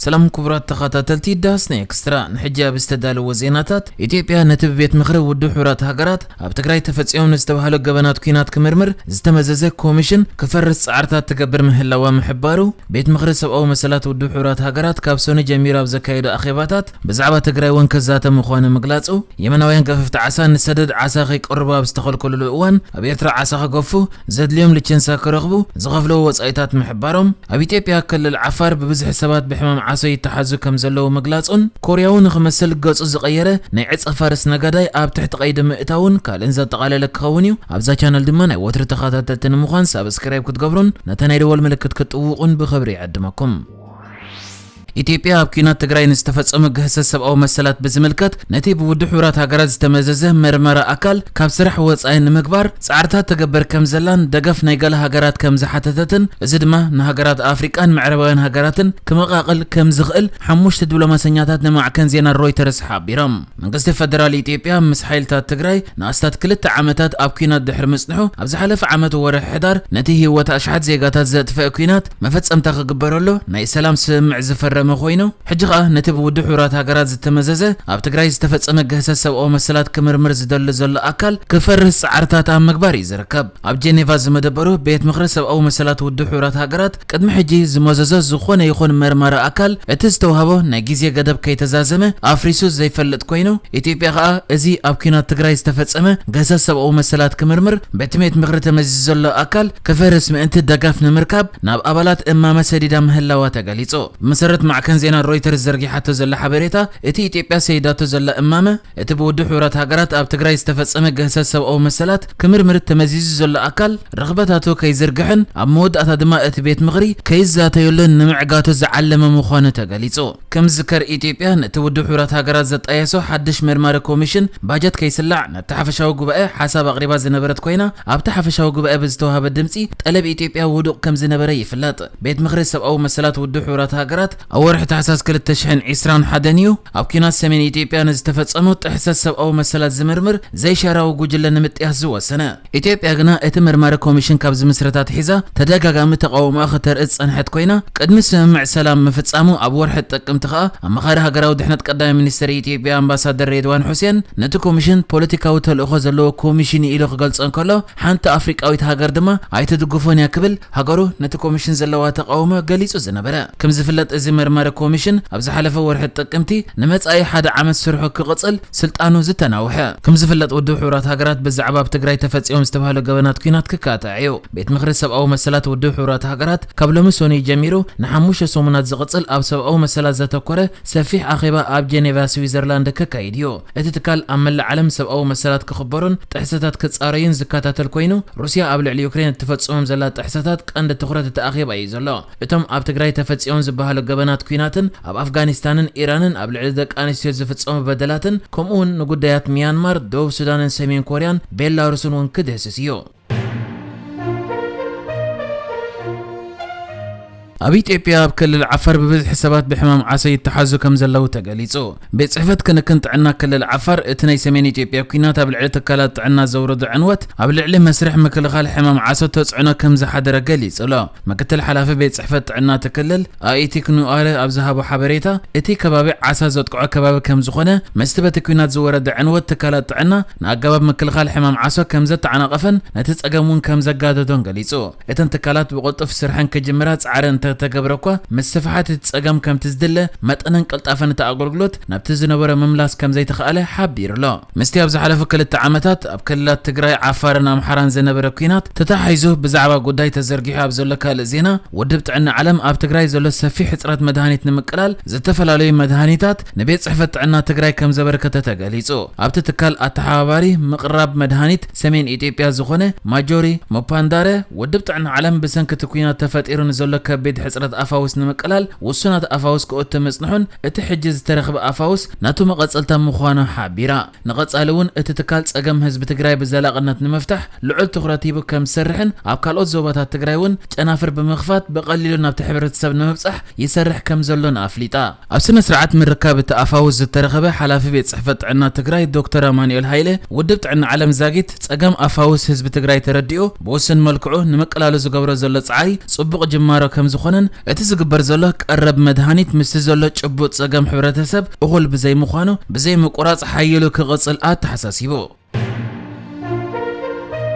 ሰላም ክቡራት ተኸታተልቲ ዳስና ኤክስትራ፣ ንሕጂ ኣብ ዝተዳለወ ዜናታት፣ ኢትዮጵያ ነቲ ብቤት ምኽሪ ውድብ ሕቡራት ሃገራት ኣብ ትግራይ ተፈጺሞም ንዝተባህሉ ገበናት ኲናት ክምርምር ዝተመዘዘ ኮሚሽን ክፈርስ ጻዕርታት ትገብር ምህላዋ ምሕባሩ፣ ቤት ምኽሪ ሰብኣዊ መሰላት ውድብ ሕቡራት ሃገራት ካብ ሰኑይ ጀሚሩ ኣብ ዘካየዶ ኣኼባታት ብዛዕባ ትግራይ እውን ክዛተ ምዃኑ ምግላጹ፣ የመናውያን ገፈፍቲ ዓሳ ንሰደድ ዓሳ ከይቀርቡ ኣብ ዝተኸልከሉሉ እዋን ኣብ ኤርትራ ዓሳ ክገፉ ዘድልዮም ልቸንሳ ክረኽቡ ዝኸፍልዎ ወጻኢታት ምሕባሮም፣ ኣብ ኢትዮጵያ ክልል ዓፋር ብብዝሒ ሰባት ብሕማም ዓሶ ይተሓዙ ከም ዘለዉ ምግላጹን፣ ኮርያዊ ንኽመስል ገጹ ዝቐየረ ናይ ዕጸ ፋርስ ነጋዳይ ኣብ ትሕቲ ቀይዲ ምእታውን ካልእን ዘጠቓለለ ክኸውን እዩ። ኣብዛ ቻነል ድማ ናይ ወትሪ ተኸታተልቲ ንምዃን ሳብስክራይብ ክትገብሩን ነታ ናይ ደወል ምልክት ክትጥውቑን ብኽብሪ ይዕድመኩም። ኢትዮጵያ ኣብ ኲናት ትግራይ ንዝተፈጸሙ ግህሰት ሰብኣዊ መሰላት ብዝምልከት ነቲ ብውድብ ሕቡራት ሃገራት ዝተመዘዘ መርመራ ኣካል ካብ ስራሕ ወጻኢ ንምግባር ጻዕርታት ትገብር ከም ዘላን ደገፍ ናይ ገለ ሃገራት ከም ዝሓተተትን፣ እዚ ድማ ንሃገራት ኣፍሪቃን ምዕራባውያን ሃገራትን ክመቓቕል ከም ዝኽእል ሓሙሽተ ዲፕሎማሰኛታት ንማዕከን ዜና ሮይተርስ ሓቢሮም። መንግስቲ ፈደራል ኢትዮጵያ ምስ ሓይልታት ትግራይ ንኣስታት ክልተ ዓመታት ኣብ ኲናት ድሕሪ ምጽንሑ፣ ኣብ ዝሓለፈ ዓመት ወርሒ ሕዳር ነቲ ህይወት ኣሽሓት ዜጋታት ዘጥፍአ ኲናት መፈጸምታ ክግበረሉ ናይ ሰላም ስምምዕ ዝፈረመ ኮይኑ፣ ሕጂ ኸኣ ነቲ ብውድብ ሕቡራት ሃገራት ዝተመዘዘ ኣብ ትግራይ ዝተፈጸመ ግህሰት ሰብኣዊ መሰላት ክምርምር ዝደሊ ዘሎ ኣካል ክፈርስ ጻዕርታት ኣብ ምግባር እዩ ዝርከብ። ኣብ ጄኔቫ ዝመደበሩ ቤት ምኽሪ ሰብኣዊ መሰላት ውድብ ሕቡራት ሃገራት ቅድሚ ሕጂ ዝመዘዞ ዝኾነ ይኹን መርማሪ ኣካል እቲ ዝተዋህቦ ናይ ግዜ ገደብ ከይተዛዘመ ኣፍሪሱ ዘይፈልጥ ኮይኑ፣ ኢትዮጵያ ኸኣ እዚ ኣብ ኲናት ትግራይ ዝተፈጸመ ግህሰት ሰብኣዊ መሰላት ክምርምር በቲ ቤት ምኽሪ ተመዚዙ ዘሎ ኣካል ክፈርስ ምእንቲ ደጋፍ ንምርካብ ናብ ኣባላት እማመ ሰዲዳ ምህላዋ ተገሊጹ። ብመሰረት ማዕከን ዜና ሮይተርስ ዘርጊሓቶ ዘላ ሓበሬታ፣ እቲ ኢትዮጵያ ሰይዳቶ ዘላ እማመ እቲ ብውድብ ሕቡራት ሃገራት ኣብ ትግራይ ዝተፈጸመ ግህሰት ሰብኣዊ መሰላት ክምርምር ተመዚዙ ዘሎ ኣካል ርኽበታቱ ከይዝርግሕን ኣብ መወዳእታ ድማ እቲ ቤት ምኽሪ ከይዛተየሉን ንምዕጋቱ ዝዓለመ ምዃኑ ተገሊጹ። ከም ዝዝከር፣ ኢትዮጵያ ነቲ ውድብ ሕቡራት ሃገራት ዘጣየሶ ሓድሽ መርማሪ ኮሚሽን ባጀት ከይስላዕ ናብቲ ሓፈሻዊ ጉባኤ ሓሳብ ኣቕሪባ ዝነበረት ኮይና፣ ኣብቲ ሓፈሻዊ ጉባኤ ብዝተዋሃበ ድምጺ ጠለብ ኢትዮጵያ ውዱቕ ከም ዝነበረ ይፍለጥ። ቤት ምኽሪ ሰብኣዊ መሰላት ውድብ ሕቡራት ሃገራት ኣብ ወርሒ ታሕሳስ ክልተ ሽሕን ዕስራን ሓደን እዩ ኣብ ኲናት ሰሜን ኢትዮጵያ ንዝተፈጸሙ ጥሕሰት ሰብኣዊ መሰላት ዝምርምር ዘይሻራዊ ጉጅለ ንምጥያስ ዝወሰነ። ኢትዮጵያ ግና እቲ መርማሪ ኮሚሽን ካብ ዝምስረት ኣትሒዛ ተደጋጋሚ ተቓውሞኣ ክተርኢ ዝጸንሐት ኮይና፣ ቅድሚ ስምምዕ ሰላም ምፍጻሙ ኣብ ወርሒ ጥቅምቲ ከኣ ኣማኻሪ ሃገራዊ ድሕነት ቀዳማይ ሚኒስትር ኢትዮጵያ ኣምባሳደር ሬድዋን ሑሴን ነቲ ኮሚሽን ፖለቲካዊ ተልእኾ ዘለዎ ኮሚሽን እዩ ኢሉ ክገልጾ እንከሎ፣ ሓንቲ ኣፍሪቃዊት ሃገር ድማ ኣይትድግፎን እያ ክብል ሃገሩ ነቲ ኮሚሽን ዘለዋ ተቓውሞ ገሊጹ ዝነበረ። ከም ዝፍለጥ፣ እዚ መርማሪ ኮሚሽን ኣብ ዝሓለፈ ወርሒ ጥቅምቲ ንመጻኢ ሓደ ዓመት ስርሑ ክቕጽል ስልጣኑ ዝተናውሐ። ከም ዝፍለጥ፣ ውድብ ሕቡራት ሃገራት ብዛዕባ ኣብ ትግራይ ተፈጺሞም ዝተባህሉ ገበናት ኲናት ክካታዕ እዩ። ቤት ምኽሪ ሰብኣዊ መሰላት ውድብ ሕቡራት ሃገራት ካብ ሎሚ ሰኑይ ጀሚሩ ንሓሙሽተ ሰሙናት ዝቕጽል ኣብ ሰብኣዊ መሰላት ዘተኮረ ሰፊሕ ኣኼባ ኣብ ጀኔቫ ስዊዘርላንድ ክካይድ እዩ። እቲ ትካል ኣብ መላእ ዓለም ሰብኣዊ መሰላት ክኽበሩን ጥሕሰታት ክጻረዩን ዝከታተል ኮይኑ፣ ሩስያ ኣብ ልዕሊ ዩክሬን እትፈጽሞም ዘላ ጥሕሰታት ቀንዲ ትኹረት እቲ ኣኼባ እዩ ዘሎ። እቶም ኣብ ትግራይ ተፈጺሞም ዝበሃሉ ገበናት ኲናትን ኣብ ኣፍጋኒስታንን ኢራንን ኣብ ልዕሊ ደቂ ኣንስትዮ ዝፍጸሙ በደላትን፣ ከምኡውን ንጉዳያት ሚያንማር፣ ደቡብ ሱዳንን ሰሜን ኮርያን ቤላሩስን እውን ክድህስስ እዩ። ኣብ ኢትዮጵያ ኣብ ክልል ዓፋር ብብዝሒ ሰባት ብሕማም ዓሶ ይተሓዙ ከም ዘለዉ ተገሊጹ። ቤት ጽሕፈት ክንክን ጥዕና ክልል ዓፋር፣ እቲ ናይ ሰሜን ኢትዮጵያ ኲናት ኣብ ልዕሊ ትካላት ጥዕና ዘውረዶ ዕንወት፣ ኣብ ልዕሊ መስርሕ ምክልኻል ሕማም ዓሶ ተጽዕኖ ከም ዝሓደረ ገሊጹ ኣሎ። ምክትል ሓላፊ ቤት ጽሕፈት ጥዕና እቲ ክልል፣ ኣኢቲክ ኑኣለ ኣብ ዝሃቦ ሓበሬታ፣ እቲ ከባቢ ዓሳ ዘጥቅዖ ከባቢ ከም ዝኾነ፣ ምስቲ በቲ ኲናት ዝወረደ ዕንወት ትካላት ጥዕና ንኣገባብ ምክልኻል ሕማም ዓሶ ከም ዘተዓናቐፈን ነቲ ጸገም እውን ከም ዘጋደዶን ገሊጹ። እተን ትካላት ብቕልጡፍ ስርሐን ክጅምራ ጻዕሪ እንተተገብረ እኳ፣ ምስፍሓት እቲ ጸገም ከምቲ ዝድለ መጠንን ቅልጣፈን እቲ ኣገልግሎት ናብቲ ዝነበሮ ምምላስ ከም ዘይተኻእለ ሓቢሩ ኣሎ። ምስቲ ኣብ ዝሓለፉ ክልተ ዓመታት ኣብ ክልላት ትግራይ፣ ዓፋርን ኣምሓራን ዝነበረ ኲናት ተተሓሒዙ ብዛዕባ ጉዳይ ተዘርጊሑ ኣብ ዘሎ ካልእ ዜና፣ ውድብ ጥዕና ዓለም ኣብ ትግራይ ዘሎ ሰፊሕ ሕጽረት መድሃኒት ንምቅላል ዝተፈላለዩ መድሃኒታት ንቤት ጽሕፈት ጥዕና ትግራይ ከም ዘበርከተ ተገሊጹ። ኣብቲ ትካል ኣተሓባባሪ ምቕራብ መድሃኒት ሰሜን ኢትዮጵያ ዝኾነ ማጆሪ ሞፓንዳረ፣ ውድብ ጥዕና ዓለም ብሰንኪ እቲ ኲናት ተፈጢሩ ንዘሎ ከቢድ ሕጽረት ኣፋውስ ንምቅላል ውሱናት ኣፋውስ ክእቱ ምጽንሑን እቲ ሕጂ ዝተረኽበ ኣፋውስ ናቱ መቐጸልታ ምዃኑ ሓቢራ። ንቐጻሊ እውን እቲ ትካል ጸገም ህዝቢ ትግራይ ብዘላቕነት ንምፍታሕ ልዑል ትኹረት ሂቡ ከም ዝሰርሕን ኣብ ካልኦት ዞባታት ትግራይ እውን ጨናፍር ብምኽፋት ብቐሊሉ ናብቲ ሕብረተሰብ ንምብጻሕ ይሰርሕ ከም ዘሎን ኣፍሊጣ። ኣብ ስነ ስርዓት ምርካብ እቲ ኣፋውስ ዝተረኸበ ሓላፊ ቤት ጽሕፈት ጥዕና ትግራይ ዶክተር ኣማኑኤል ሃይለ፣ ውድብ ጥዕና ዓለም ዛጊት ጸገም ኣፋውስ ህዝቢ ትግራይ ተረዲኡ ብውሱን መልክዑ ንምቅላሉ ዝገብሮ ዘሎ ጻዕሪ ጽቡቕ ጅማሮ ከም ዝኾነ ኣይኮነን፣ እቲ ዝግበር ዘሎ ቀረብ መድሃኒት ምስቲ ዘሎ ጭቡጥ ጸገም ሕብረተሰብ እኹል ብዘይምዃኑ፣ ብዘይ ምቁራጽ ሓይሉ ክቕጽል ኣተሓሳሲቡ።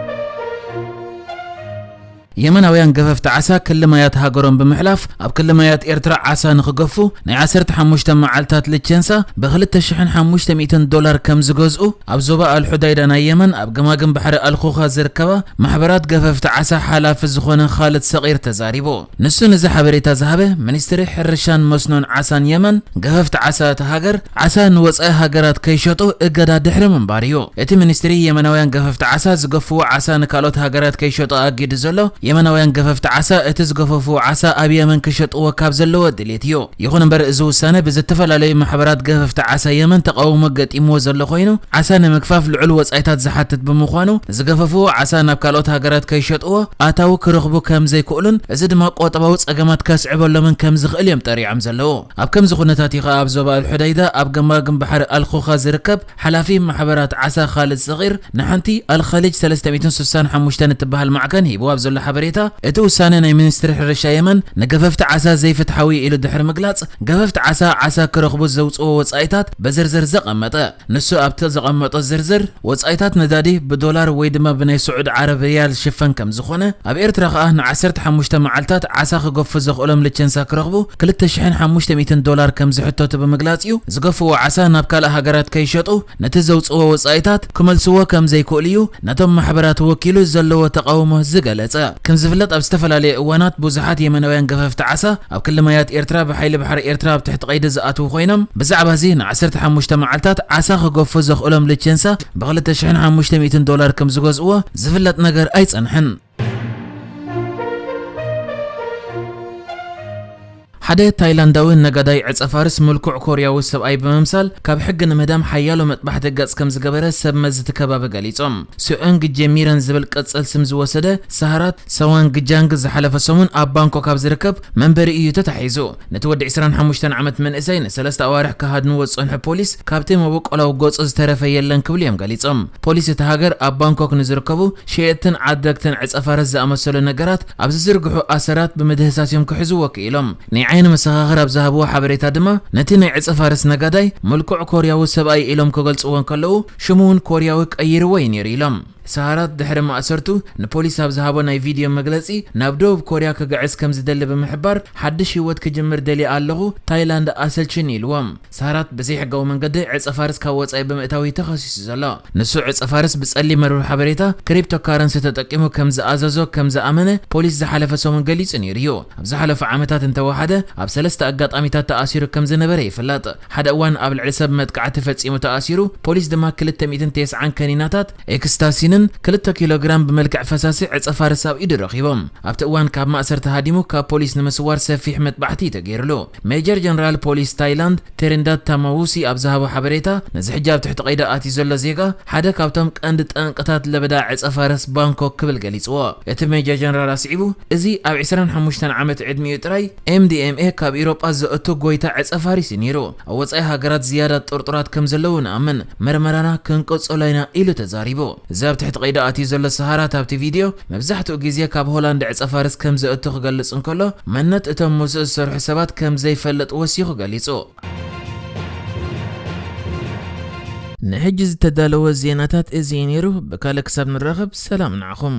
የመናውያን ገፈፍቲ ዓሳ ክሊ ማያት ሃገሮም ብምሕላፍ ኣብ ክሊ ማያት ኤርትራ ዓሳ ንኽገፉ ናይ ዓሰርተ ሓሙሽተ መዓልታት ልቸንሳ ብ ክልተ ሽሕን ሓሙሽተ ሚእትን ዶላር ከም ዝገዝኡ ኣብ ዞባ ኣልሑዳይዳ ናይ የመን ኣብ ገማግም ባሕሪ ኣልኹኻ ዝርከባ ማሕበራት ገፈፍቲ ዓሳ ሓላፊ ዝኾነ ኻልድ ሰቒር ተዛሪቡ። ንሱ ነዚ ሓበሬታ ዝሃበ ሚኒስትሪ ሕርሻን መስኖን ዓሳን የመን፣ ገፈፍቲ ዓሳ እታ ሃገር ዓሳ ንወጻኢ ሃገራት ከይሸጡ እገዳ ድሕሪ ምንባር እዩ። እቲ ሚኒስትሪ የመናውያን ገፈፍቲ ዓሳ ዝገፍዎ ዓሳ ንካልኦት ሃገራት ከይሸጡ ኣጊዱ ዘሎ፣ የመናውያን ገፈፍቲ ዓሳ እቲ ዝገፈፍዎ ዓሳ ኣብ የመን ክሸጥዎ ካብ ዘለዎ ድሌት እዩ። ይኹን እምበር እዚ ውሳነ ብዝተፈላለዩ ማሕበራት ገፈፍቲ ዓሳ የመን ተቓውሞ ገጢምዎ ዘሎ ኮይኑ፣ ዓሳ ንምግፋፍ ልዑል ወጻኢታት ዝሓትት ብምዃኑ፣ ዝገፈፍዎ ዓሳ ናብ ካልኦት ሃገራት ከይሸጥዎ ኣታዊ ክረኽቡ ከም ዘይክእሉን፣ እዚ ድማ ቁጠባዊ ጸገማት ከስዕበሎምን ከም ዝኽእል እዮም ጠሪዖም ዘለዉ። ኣብ ከምዚ ኩነታት እዩ ከኣ ኣብ ዞባ ኣልሑዳይዳ ኣብ ገማግም ባሕሪ ኣልኹኻ ዝርከብ ሓላፊ ማሕበራት ዓሳ ኻልድ ሰቒር ንሓንቲ ኣልኸሊጅ ሰለስተ ሚእትን ስሳን ሓሙሽተን እትበሃል ማዕከን ሂብዎ ኣብ ዘሎ ሓበሬታ፣ እቲ ውሳነ ናይ ሚኒስትሪ ሕርሻ የመን ንገፈፍቲ ዓሳ ዘይፍትሓዊ ኢሉ ድሕሪ ምግላጽ፣ ገፈፍቲ ዓሳ ዓሳ ክረኽቡ ዘውጽዎ ወጻኢታት ብዝርዝር ዘቐመጠ። ንሱ ኣብቲ ዘቐመጦ ዝርዝር፣ ወጻኢታት ነዳዲ ብዶላር ወይ ድማ ብናይ ስዑድ ዓረብ ሪያል ዝሽፈን ከም ዝኾነ፣ ኣብ ኤርትራ ከኣ ንዓሰርተ ሓሙሽተ መዓልታት ዓሳ ክገፉ ዘኽእሎም ልቸንሳ ክረኽቡ ክልተ ሽሕን ሓሙሽተ ሚእትን ዶላር ከም ዝሕተቱ ብምግላጽ እዩ፣ ዝገፍዎ ዓሳ ናብ ካልእ ሃገራት ከይሸጡ ነቲ ዘውጽዎ ወጻኢታት ክመልስዎ ከም ዘይክእሉ እዩ ነቶም ማሕበራት ወኪሉ ዘለዎ ተቓውሞ ዝገለጸ። ከም ዝፍለጥ ኣብ ዝተፈላለየ እዋናት ብዙሓት የመናውያን ገፈፍቲ ዓሳ ኣብ ክሊ ማያት ኤርትራ ብሓይሊ ባሕሪ ኤርትራ ኣብ ትሕቲ ቀይዲ ዝኣትዉ ኮይኖም፣ ብዛዕባ እዚ ንዓሰርተ ሓሙሽተ መዓልታት ዓሳ ክገፉ ዘኽእሎም ልቸንሳ ብ ክልተ ሽሕን ሓሙሽተ ሚእትን ዶላር ከም ዝገዝእዎ ዝፍለጥ ነገር ኣይጸንሐን። ሓደ ታይላንዳዊ ነጋዳይ ዕጸ ፋርስ ምልኩዕ ኮርያዊ ሰብኣይ ብምምሳል ካብ ሕጊ ንምህዳም ሓያሎ መጥባሕቲ ገጽ ከም ዝገበረ ሰብ መዚ እቲ ከባቢ ገሊጾም። ሱዑንግ ጄሚረን ዝብል ቅጽል ስም ዝወሰደ ሳህራት ሰዋንግ ጃንግ ዝሓለፈ ሰሙን ኣብ ባንኮክ ኣብ ዝርከብ መንበሪ እዩ ተታሒዙ። ነቲ ወዲ ዕስራን ሓሙሽተን ዓመት መንእሰይ ንሰለስተ ኣዋርሕ ክሃድንዎ ዝጸንሑ ፖሊስ፣ ካብቲ መበቆላዊ ገጹ ዝተረፈ የለን ክብሉ እዮም ገሊጾም። ፖሊስ እቲ ሃገር ኣብ ባንኮክ ንዝርከቡ ሸየጥትን ዓደግትን ዕጸ ፋርስ ዝኣመሰሉ ነገራት ኣብ ዝዝርግሑ ኣሰራት ብምድህሳስ እዮም ክሕዝዎ ክኢሎም። ናይ ዓይኒ መሰኻኽር ኣብ ዝሃብዎ ሓበሬታ ድማ፣ ነቲ ናይ ዕጸ ፋርስ ነጋዳይ ምልኩዕ ኮርያዊ ሰብኣይ ኢሎም ክገልጽዎ እንከለዉ፣ ሽሙ እውን ኮርያዊ ቀይርዎ እዩ ነይሩ ኢሎም። ሳሃራት ድሕሪ ማእሰርቱ ንፖሊስ ኣብ ዝሃቦ ናይ ቪድዮ መግለጺ፣ ናብ ደቡብ ኮርያ ክግዕዝ ከም ዝደሊ ብምሕባር፣ ሓድሽ ህይወት ክጅምር ደልየ ኣለኹ፣ ታይላንድ ኣሰልችኒ ኢልዎም። ሳሃራት ብዘይሕጋዊ መንገዲ ዕጸ ፋርስ ካብ ወጻኢ ብምእታው እዩ ተኸሲሱ ዘሎ። ንሱ ዕጸ ፋርስ ብጸሊም መርበብ ሓበሬታ ክሪፕቶ ካረንሲ ተጠቂሙ ከም ዝኣዘዞ ከም ዝኣመነ ፖሊስ ዝሓለፈ ሰሙን ገሊጹ ነይሩ እዩ። ኣብ ዝሓለፉ ዓመታት እንተወሓደ ኣብ ሰለስተ ኣጋጣሚታት ተኣሲሩ ከም ዝነበረ ይፍለጥ። ሓደ እዋን ኣብ ልዕሊ ሰብ መጥቃዕቲ ፈጺሙ ተኣሲሩ፣ ፖሊስ ድማ ክልተ ሚእትን ተስዓን ከኒናታት ኤክስታሲንን ክልተ ኪሎ ግራም ብመልክዕ ፈሳሲ ዕጸ ፋርስ ኣብ ኢዱ ረኺቦም። ኣብቲ እዋን ካብ ማእሰርቲ ሃዲሙ ካብ ፖሊስ ንምስዋር ሰፊሕ መጥባሕቲ እዩ ተገይሩሉ። ሜጀር ጀነራል ፖሊስ ታይላንድ ቴሪንዳት ታማውሲ ኣብ ዝሃቦ ሓበሬታ፣ ነዚ ሕጂ ኣብ ትሕቲ ቀይዲ ኣትዩ ዘሎ ዜጋ ሓደ ካብቶም ቀንዲ ጠንቅታት ለበዳ ዕጸ ፋርስ ባንኮክ ክብል ገሊጽዎ። እቲ ሜጀር ጀነራል ኣስዒቡ፣ እዚ ኣብ ዕስራን ሓሙሽተን ዓመት ዕድሚኡ ጥራይ ኤምዲኤምኤ ካብ ኢሮጳ ዘእቱ ጎይታ ዕጸ ፋርስ እዩ ነይሩ። ኣብ ወጻኢ ሃገራት ዝያዳ ጥርጡራት ከም ዘለዉ ንኣምን፣ መርመራና ክንቅጽሎ ኢና ኢሉ ተዛሪቡ። እዚ ኣብ ትሕቲ ቀይዲ ኣትዩ ዘሎ ሰሃራት ኣብቲ ቪድዮ መብዛሕትኡ ግዜ ካብ ሆላንድ ዕጸ ፋርስ ከም ዘእቱ ክገልጽ እንከሎ፣ መንነት እቶም ምስኡ ዝሰርሑ ሰባት ከም ዘይፈልጥ ወሲኹ ገሊጹ። ንሕጂ ዝተዳለወ ዜናታት እዚ እዩ ነይሩ። ብካልእ ክሳብ ንራኸብ ሰላም ንዓኹም።